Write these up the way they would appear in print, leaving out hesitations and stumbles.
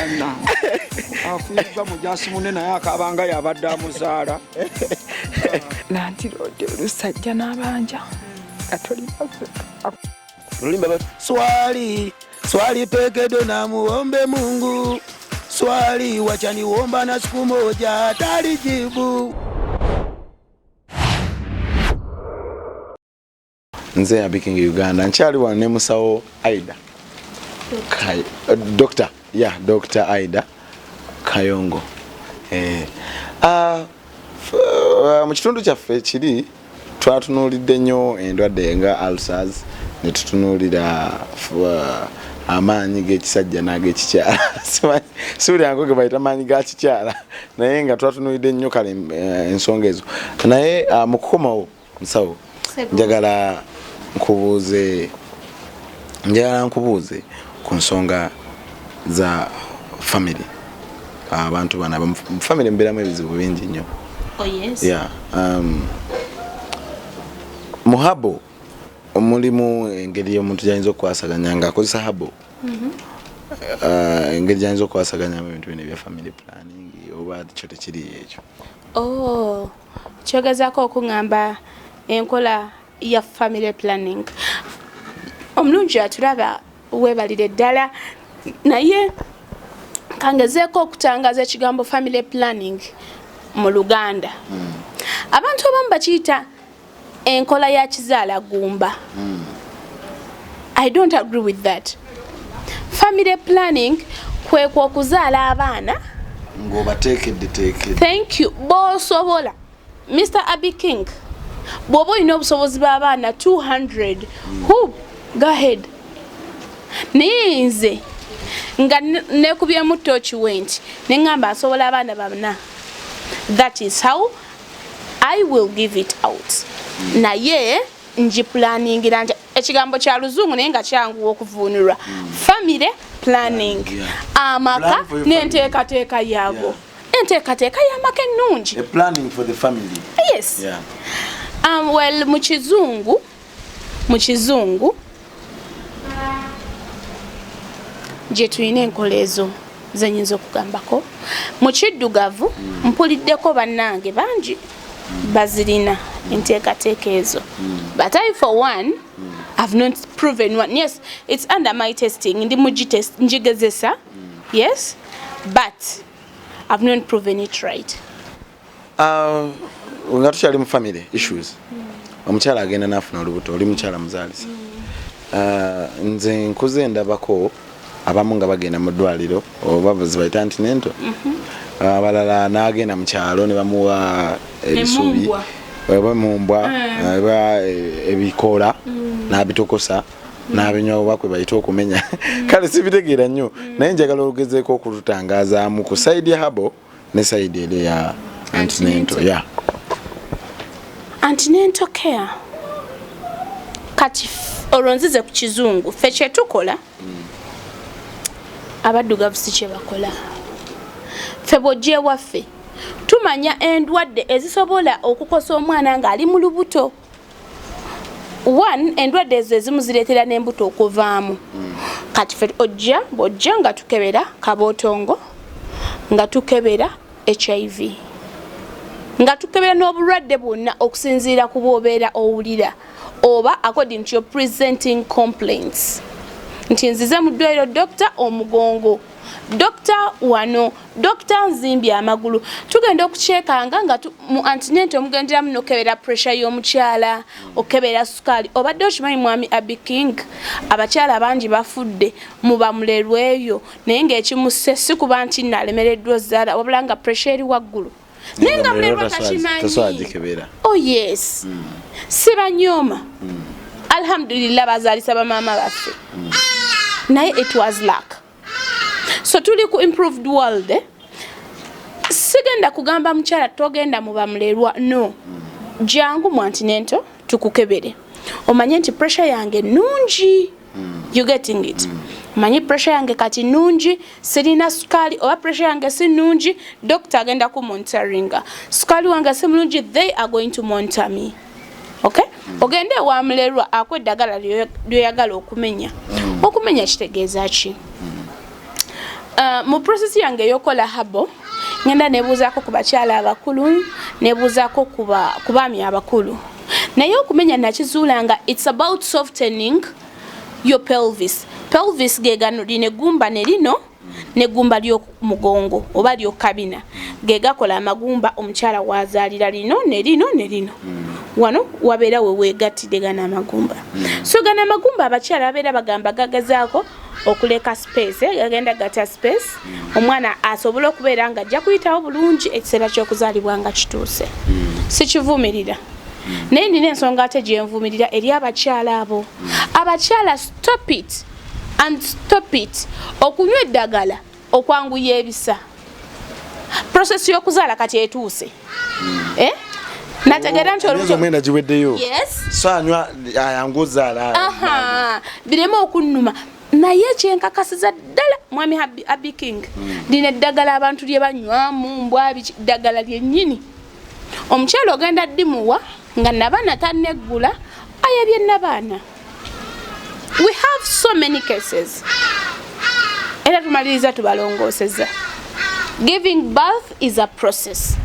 Bannange, afiiriddwa mujasi munne, naye akabanga yabadde amuzaala. Nanti odi olusajja n'abanja nga tolina. Lulimba Swali swali pekedo na muombe Mungu, swali wachaniomba na siku moja atalijibu. Nze Abiking Uganda, nkyali wano ne musawo Aida Kai, Doctor, yeah, Dr. Aida Kayongo. Mu kitundu kyaffe kiri twatunuulidde nnyo endwadde nga ulcers, ne tutunuulira amaanyi g'ekisajja n'ag'ekikyala. Siwulira ge bayita maanyi ga kikyala, naye nga twatunuulidde nnyo kale ensonga ezo. Naye mu kukomawo, musawo, njagala nkubuuze ku nsonga za family. Abantu bano mu family mubeeramu ebizibu bingi nnyo. Oh yes. Yeah, mu herbal mulimu engeri omuntu gyayinza okukwasaganya ng'akozesa herbal, engeri gyayinza okukwasaganyamu ebintu bino ebya family planning, oba kyo tekiriyo ekyo? Oh, kyogezaako okuŋŋamba enkola ya family planning. Omulungi atulaba, weebalire ddala, naye kangezeeko okutangaza ekigambo family planning mu Luganda. Abantu abamu bakiyita enkola ya kizaala gumba. I don't agree with that. Family planning kwekwo okuzaala abaana ng'obateekedde teekedde. Thank you. B'osobola. Mr Abby King, bw'oba olina obusobozi bw'abaana 200, who go ahead. Naye nze nga nekubyemu tooki nti neŋŋamba nsobola abaana 4, that is how I will give it out. Naye ngiplanningira nti ekigambo kya Luzungu, naye nga kyanguwa okuvuunulwa, family planning. Amaka Plan for your n'enteekateeka yaago, enteekateeka y'amaka ennungi. A planning for the family. Yes. Well, mu Kizungu gye tulina enkola ezo zenyinza okugambako. Mu Kiddugavu mpuliddeko bannange bangi bazirina enteekateeka ezo, but I for one have not proven one. Yes, it's under my testing, ndi mugitest, njigezesa, yes, but I've not proven it right. Nga tukyali mu family issues, omukyala agenda nafuna olubuto, oli mukyala muzaalisa. Nze nkuze ndabako abamu nga bagenda mu ddwaliro oba zibayita antenatal, abalala n'agenda mu kyalo ne bamuwa ebisubi Emumbwa. oba mumbwa oba ebikoola, n'abitokosa n'abinywa, oba kwe bayita okumenya. Kale sibitegeera nnyo, naye njagala ogezeeko okututangazaamu ku side ya herbal ne side eri eya antenatal, yeah. Antenatal care, kati olwo nzize ku Kizungu. Ffe kyetukola, abaddugavu si kye bakola. Ffe bw'ojja ewaffe tumanya endwadde ezisobola okukosa omwana ng'ali mu lubuto. One, endwadde ezo ezimu zireetera n'embuto okuvaamu. Kati ffe ojja, bw'ojja nga tukebera kabootongo, nga tukebera HIV, nga tukebera n'obulwadde bwonna okusinziira ku bw'obeera owulira oba according to your presenting complaints, nti nzize mu ddwaliro, dokita, omugongo, dokita wano, dokita nzimbye amagulu. Tugenda okukyekanga nga mu antenatal omugenderamu nokebera pressure y'omukyala, okebera sukaali. Obadde okimanyi, mwami Abi King, abakyala bangi bafudde mu bamulerweyo, naye ng'ekimusse si kuba nti nalemereddwa ozaala, wabula nga pressure eri waggulu, naye nga mulerwa tasobola takimanyi. Gikebera. Oh yes, sibanyooma. Alhamdulillah, bazaalisa bamaama baffe, naye it was luck. So tuli ku improved world, eh? Sigenda kugamba mukyala togenda mu bamulerwa, no. Jangu mu antenatal tukukebere, omanye nti pressure yange nungi. You getting it? Omanyi pressure yange kati nungi, sirina sukaali, oba pressure yange si nungi, doctor agenda ku monitoringa. Sukaali wange si mulungi, they are going to monitor me. Okay, ogende ewa mulerwa akuwa eddagala lyoyagala okumenya. Okumenya kitegeeza ki? Mu process yange ey'okukola herbal, ngenda nebuuzaako ku bakyala abakulu, nebuuzaako ku baami abakulu, naye okumenya nakizuula nga it's about softening your pelvis. Pelvis ge gano, lino eggumba ne lino neggumba ly'omugongo oba lyokabina, ge gakola amagumba omukyala wazaalira. Lino ne lino ne lino, wano wabeera we weegattidde gano amagumba. So gano amagumba abakyala babeera bagamba gagazaako okuleka space, gagenda gata space omwana asobole okubeera nga ajja kuyitawo bulungi ekiseera ky'okuzaalibwa nga kituuse. Sikivumirira, naye nina ensonga ate gyenvumirira eri abakyala abo. Abakyala, stop it and stop it okunywa eddagala okwanguya ebisa. Process y'okuzaala kati etuuse, eh? Nategeera nti emyezi olubuto 9 giweddeyo. Yes. So anywa ayangu ozaala. Aha, bireme okunnuma, naye kyenkakasiza ddala, mwami Abi King, lino eddagala abantu lye banywamu mbwa biki, ddagala lyennyini. Omukyala ogenda ddimuwa nga nabaana tanneggula, ayabye nabaana. We have so many cases, era tumaliriza tubalongooseza. Giving birth is a process.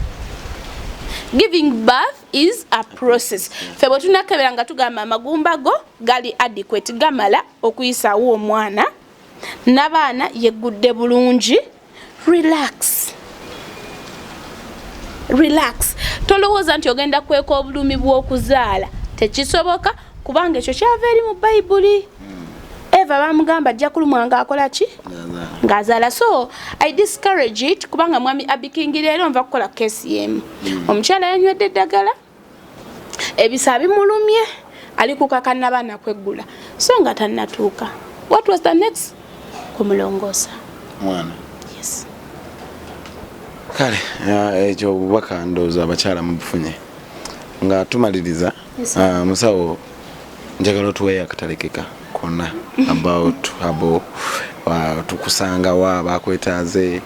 Giving birth is a process. Ffe bwe tunakebera nga tugamba amagumba go gali adequate, gamala okuyisaawo omwana, n'abaana yeggudde bulungi, relax, relax. Tolowooza nti ogenda kweka obulumi bw'okuzaala, tekisoboka, kubanga ekyo kyava eri mu Bayibuli. Eva bamugamba ajja kulumwa ng'akola ki? Ng'azaala. So I discourage it, kubanga mwami Abikingi, leero nva kukola case yemu, omukyala yanywedde eddagala, ebisa bimulumye, ali kukaka nabaana kweggula, so nga tannatuuka. What was the next? Kumulongoosa. Mwana. Yes. Kale ekyo obubaka ndowooza abakyala mubufunye. Nga tumaliriza, Yes. Musawo, njagala otuweeyo akatalekeka konna about abo tukusangawa bakwetaaze.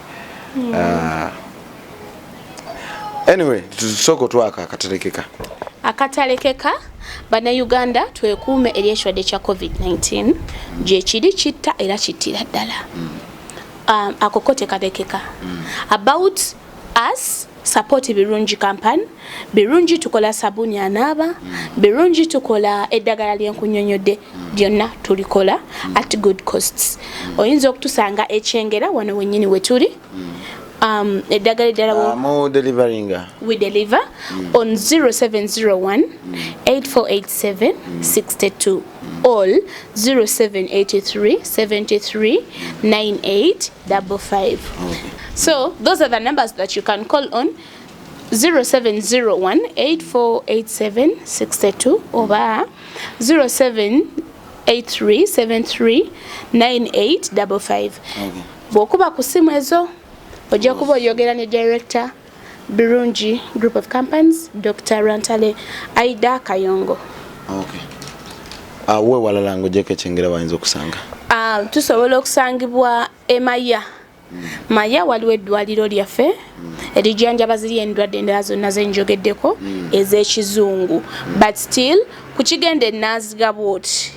Anyway, tusooka otwaka akatalekeka. Akatalekeka, Bannayuganda, twekuume eri ekirwadde kya COVID-19. Gyekiri kitta era kittira ddala. Ako ko tekalekeka. About us, support Birungi Company. Birungi tukola sabuni anaaba, Birungi tukola eddagala lyenkunyonyodde, lyonna tulikola at good costs. Oyinza okutusanga Ekyengera wano wennyini wetuli. Eddagala eddala mu deliveringa? We deliver on 0701 8487 62 all 0783 73 9855. So those are the numbers that you can call on: 0701 8487 62 oba 0783 73 9855. Bw'okuba ku simu ezo ojja kuba oyogera ne director, Birungi Group of Companies, Dr Rantale Aida Kayongo. Okay. We walala ng'ogyeko Ekyengera wayinza okusanga? Tusobola okusangibwa Emaya. Maya waliwo eddwaliro lyaffe erijjanjaba ziri endwadde endala zonna zenjogeddeko ez'ekizungu, but still ku kigenda enaziga bwoti,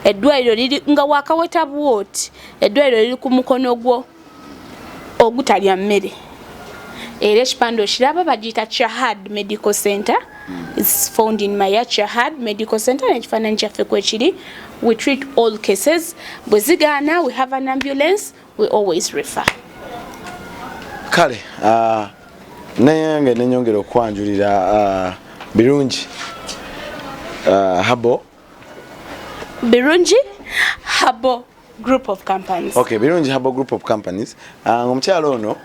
eddwaliro liri nga wakaweta bwoti, eddwaliro liri ku mukono gwo ogutalya mmere, era ekipande okiraba, bagiyita Chahad Medical Center. Is found in Maya, Chahad Medical Center, n'ekifaananyi kyaffe kwekiri. We treat all cases. Bwe zigaana, we have an ambulance, we always refer. Kale naye nenyongera okwanjulira Birungi Herbal. Birungi Herbal Group of Companies. Okay, Birungi Herbal Group of Companies. Omukyalo ono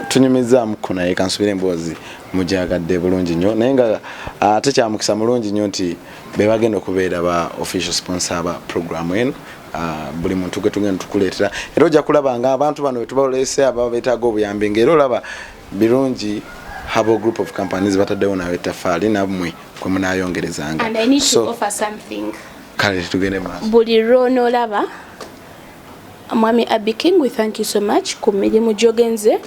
tunyumizaamuko naye, kansubire emboozi mujagadde bulungi nnyo, naye nga ate kyamukisa mulungi nnyo nti be bagenda okubeera ba official sponsor ba program eno. Buli muntu gwe tugenda tukuleetera, era ojja kulaba nga abantu bano betubalese ababa beetaaga obuyambi, ngaera olaba Birungi Herbal Group of Companies bataddewo nawe ettafaali nammwe kwe munayongerezanga. And I need So to offer something. Kale tugende maaso. Buli lw'onoolaba mwami Abby King, we thank you so much ku mirimu gy'ogenze.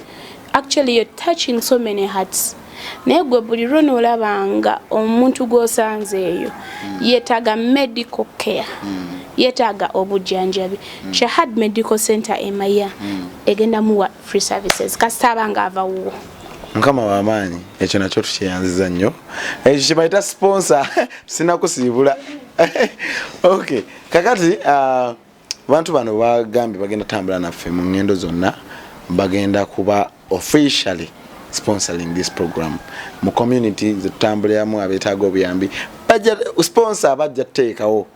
Actually, you're touching so many hearts, naye gwe buli lw'onoolaba nga omuntu gw'osanze eyo yeetaaga medical care. Yeetaaga obujjanjabi. Shahad Medical Center emaya egenda muwa free services kasita aba nga ava wuwo. Mukama w'amaanyi, ekyo nakyo tukyeyanziza nnyo. Ekyo kyebayita sponsor. Sinakusiibula. Okay, kakati bantu bano bagambye bagenda tambula naffe mu ngendo zonna, bagenda kuba officially sponsoring this program mu community zetutambuliramu. Abeetaaga obuyambi bajja sponsor, bajja tuteekawo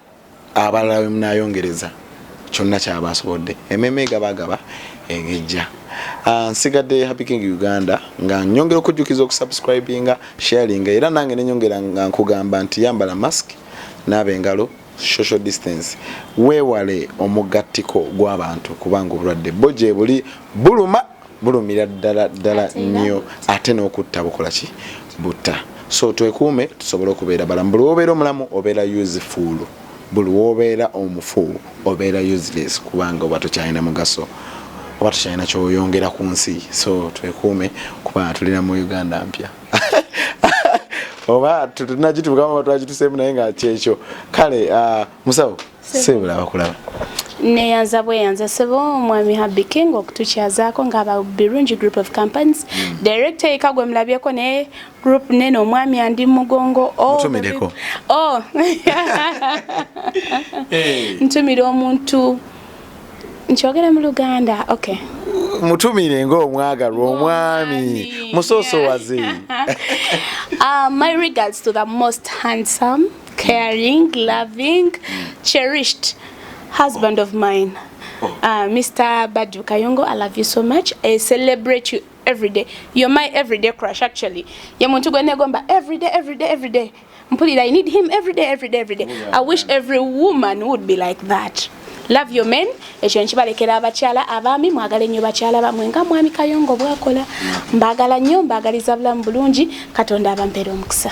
abalala bwe munayongereza kyonna kyaba asobodde. Ememe gabagaba egejja. Nsigadde Happy King Uganda, nga nyongera okujjukiza okusubscribinga, sharinga, era nange nenyongera nga nkugamba nti yambala mask, naaba engalo, social distance, weewale omugattiko gw'abantu, kubanga obulwadde bo gye buli buluma, bulumira ddala ddala Ate era nnyo, ate n'okutta bukola ki, butta. So twekuume tusobole okubeera balamu. Buli wobeera omulamu obeera useful, buli wobeera omufu obeera useless, kubanga oba tokyalina mugaso, oba tokyalina kyoyongera ku nsi. So twekuume kubanga tulina mu Uganda mpya, oba tunagituukamu oba twagituseemu, naye nga kyekyo. Kale musawo, seebula bakulaba. Neyanza bweyanza sebo omwami Happy King okutukyazaako ng'aba Birungi Group of Companies. Director eka gwe mulabyeko, naye group nene, omwami andi mugongo. Oh, Mutumireko. Oh. Ntumira omuntu nkyogere mu Luganda, okay. Mutumire ng'omwagalwa omwami musoosowaze. My regards to the most handsome, caring, loving, cherished husband of mine, Mr. Badu Kayongo. I love you so much. I celebrate you every day. You're my everyday crush, actually. Ye muntu gwe negomba every day, every day, every day. Mpulira, I need him every day, every day, every day. I wish every woman would be like that. Love your men. Ekyo nkibalekera abakyala. Abaami, mwagale nnyo bakyala bamwe nga mwami Kayongo bwakola. Mbaagala nnyo, mbaagaliza bulamu bulungi. Katonda abampeera omukisa.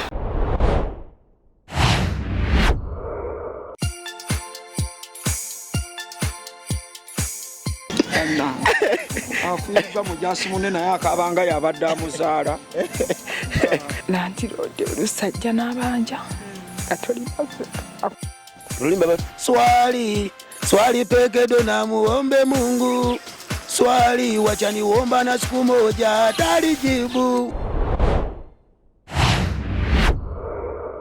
Afiiriddwa mujasi munne, naye akabanga yabadde amuzaala. Landiroodi olusajja n'abanja nga tolimaze. Swali swali pekedo na muombe Mungu, swali wachaniomba na siku moja atalijibu.